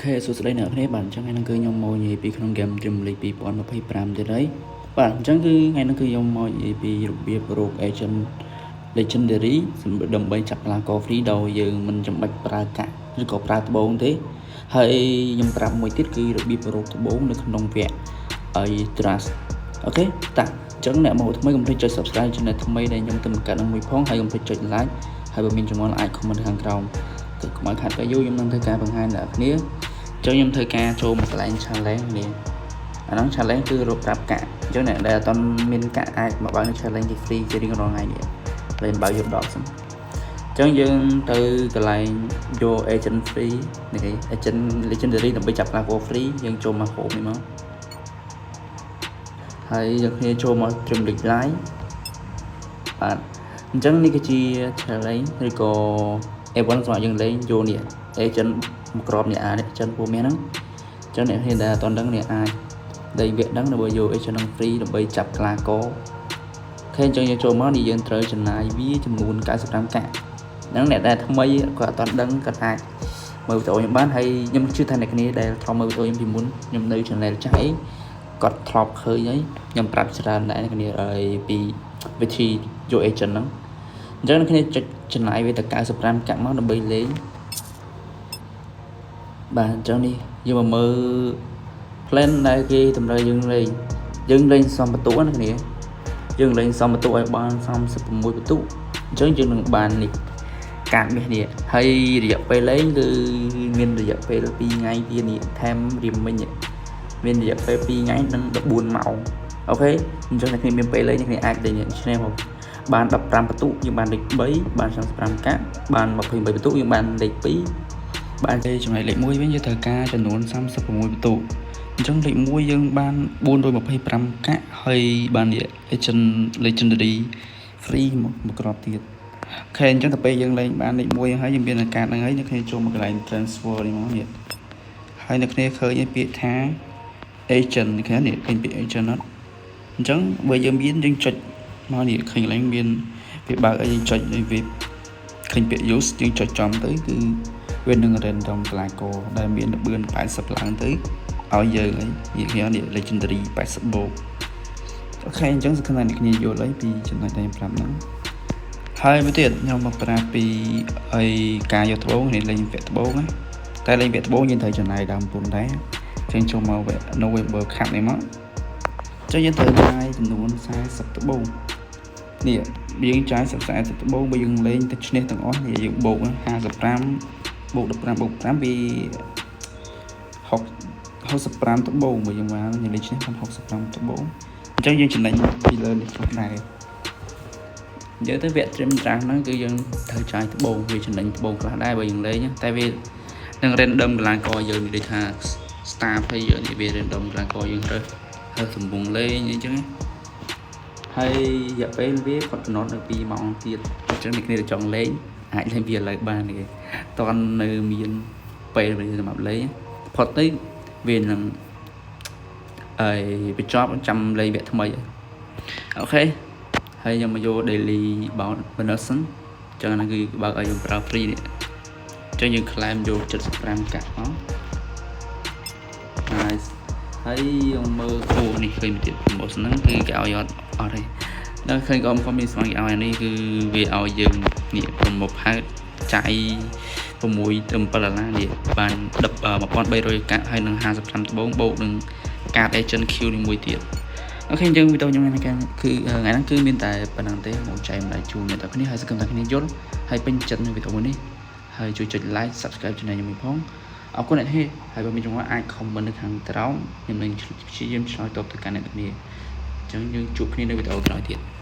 ខេសួស្តីអ្នកនរគ្នាបាទអញ្ចឹងថ្ងៃនេះគឺខ្ញុំមកនិយាយពីក្នុង game Dream League 2025ទៀតហើយបាទអញ្ចឹងគឺថ្ងៃនេះគឺខ្ញុំមកនិយាយពីរបៀបរក agent legendary សម្រាប់ដើម្បីចាប់កីឡាករ free ដោយយើងមិនចាំបាច់ប្រើកាក់ឬក៏ប្រើត្បូងទេហើយខ្ញុំប្រាប់មួយទៀតគឺរបៀបរកត្បូងនៅក្នុងវគ្គអី Draft OK តាអញ្ចឹងអ្នកមកថ្មីកុំភ្លេចចុច subscribe channel ថ្មីដែលខ្ញុំទៅបង្កើតនឹងមួយផងហើយកុំភ្លេចចុច like ហើយបើមានចម្ងល់អាច comment ខាងក្រោមទៅកុំឲ្យខាត់ពេលយូរខ្ញុំនឹងធ្វើការបង្ហាញអ្នកគ្នាអញ្ចឹងខ្ញុំធ្វើការចូលមកកន្លែង challenge នេះអាហ្នឹង challenge គឺរកប្រាប់កាក់អញ្ចឹងអ្នកដែលអត់ទាន់មានកាក់អាចមកបើកនៅ challenge គេ free ជារៀងរាល់ថ្ងៃនេះលេងបើកយក10សិនអញ្ចឹងយើងទៅកន្លែងយក agent free នេះគេ agent legendary ដើម្បីចាប់ផ្លាស់ free យើងចូលមក home នេះមកហើយយើងគ្នាចូលមក Dream League Live បាទអញ្ចឹងនេះគឺជា challenge ឬក៏ event សម្រាប់យើងលេងយកនេះ agent មួយក្របនេះអានេះ agent ពូមាសហ្នឹងអញ្ចឹងអ្នកគ្នាដែលអត់ទាន់ដឹងនេះអាចលេងវគ្គហ្នឹងដើម្បីយក agent ហ្នឹង free ដើម្បីចាប់កីឡាករ OK អញ្ចឹងយើងចូលមកនេះយើងត្រូវចំណាយវាចំនួន95កាក់ហ្នឹងអ្នកដែលថ្មីគាត់អត់ទាន់ដឹងគាត់អាចមើលវីដេអូខ្ញុំបានហើយខ្ញុំជឿថាអ្នកគ្នាដែលធ្លាប់មើលវីដេអូខ្ញុំពីមុនខ្ញុំនៅ channel ចាស់អីគាត់ធ្លាប់ឃើញហើយខ្ញុំប្រាប់ច្រើនដែរអ្នកគ្នាហើយពីវិធីយក agent ហ្នឹងអញ្ចឹងអ្នកគ្នាចុចចំណាយវាតែ95កាក់មកដើម្បីលេងបាទអញ្ចឹងនេះយើងមកមើល plan ដែលគេតម្រូវយើងលេងយើងលេងសំបន្ទុកណាគ្នាយើងលេងសំបន្ទុកឲ្យបាន36បន្ទុកអញ្ចឹងយើងនឹងបាននេះកាតមាសនេះហើយរយៈពេលលេងគឺមានរយៈពេល2ថ្ងៃទៀតនេះថែមរៀមមិញមានរយៈពេល2ថ្ងៃនិង14ម៉ោង OK អញ្ចឹងអ្នកគ្នាមានពេលលេងអ្នកគ្នាអាចលេងឈ្នះមកបាន15បន្ទុកយើងបានលេខ3បាន35កាក់បាន28បន្ទុកយើងបានលេខ2បានទេចំណែកលេខ1វិញយើងត្រូវការចំនួន36បន្ទុកអញ្ចឹងលេខ1យើងបាន425កាក់ហើយបាន agent legendary free មកមួយគ្រាប់ទៀត OK អញ្ចឹងទៅពេលយើងលេងបានលេខ1ហើយយើងមានកាតហ្នឹងហើយអ្នកគ្នាចូលមកកន្លែង transfer នេះមកនេះហើយអ្នកគ្នាឃើញពាក្យថា agent នេះឃើញនេះឃើញពាក្យ agent អត់អញ្ចឹងបើយើងមានយើងចុចមកនេះឃើញកន្លែងមានវាបើកឲ្យយើងចុចវាឃើញពាក្យ use យើងចុចចំទៅគឺវានឹង random កីឡាករដែលមានល្បឿន80ឡើងទៅឲ្យយើងហើយនិយាយនេះ legendary 80បូក OK អញ្ចឹងសង្ឃឹមថាអ្នកគ្នាយល់ហើយពីចំណុចដែលខ្ញុំប្រាប់ហ្នឹងហើយមួយទៀតខ្ញុំមកប្រាប់ពីអីការយកត្បូងនេះលេងវគ្គត្បូងណាតែលេងវគ្គត្បូងយើងត្រូវចំណាយដើមពុនដែរអញ្ចឹងចូលមកវគ្គ November Cup នេះមកអញ្ចឹងយើងត្រូវចាយចំនួន40ត្បូងនេះយើងចាយ40ត្បូងបើយើងលេងទៅឈ្នះទាំងអស់នេះយើងបូក55បូក15បូក5វា6 65ត្បូងបើយើងបានយើងលេងឈ្នះបាន65ត្បូងអញ្ចឹងយើងចំណេញពីលើនេះខ្លះដែរនិយាយទៅវគ្គ Dream Draft ហ្នឹងគឺយើងត្រូវចាយត្បូងវាចំណេញត្បូងខ្លះដែរបើយើងលេងតែវានឹង random កីឡាករយើងនិយាយថា star player នេះវា random កីឡាករយើងរើសហើសម្ងលេងអីចឹងហើយរយៈពេលវាគាត់កំណត់នៅ2ម៉ោងទៀតអញ្ចឹងអ្នកគ្នាចង់លេងអាចលេងវាឥឡូវបានគេតន់នៅមានពេលវេលាសម្រាប់លេងផុតទៅវានឹងអីបញ្ចប់ចាំលេងវគ្គថ្មី OK ហើយខ្ញុំមកយក daily bonus ហ្នឹងចឹងអាហ្នឹងគឺបើកឲ្យយើងប្រើ free នេះចឹងយើង claim យក75កាក់មក nice ហើយយើងមើលអូនេះឃើញទៀត promotion ហ្នឹងគឺគេឲ្យអត់អត់ទេដល់ឃើញក៏ក៏មានស្មានគេឲ្យអានេះគឺវាឲ្យយើងនេះ promo ផើចាយ6ទៅ7ដុល្លារនេះបាន1300កាក់ហើយនឹង55ត្បូងបូកនឹងកាត agent Q នេះមួយទៀត OK អញ្ចឹងវីដេអូខ្ញុំថ្ងៃនេះគឺថ្ងៃហ្នឹងគឺមានតែប៉ុណ្្នឹងទេមកចែកម្លែកជូនអ្នកទាំងគ្នាហើយសង្ឃឹមថាគ្នាយល់ហើយពេញចិត្តនឹងវីដេអូមួយនេះហើយជួយចុច like subscribe channel ខ្ញុំមួយផងអរគុណអ្នកទេហើយបើមានចម្ងល់អាច comment នៅខាងក្រោមខ្ញុំនឹងព្យាយាមឆ្លើយតបទៅកាន់អ្នកទាំងគ្នាអញ្ចឹងយើងជួបគ្នានៅវីដេអូក្រោយទៀត។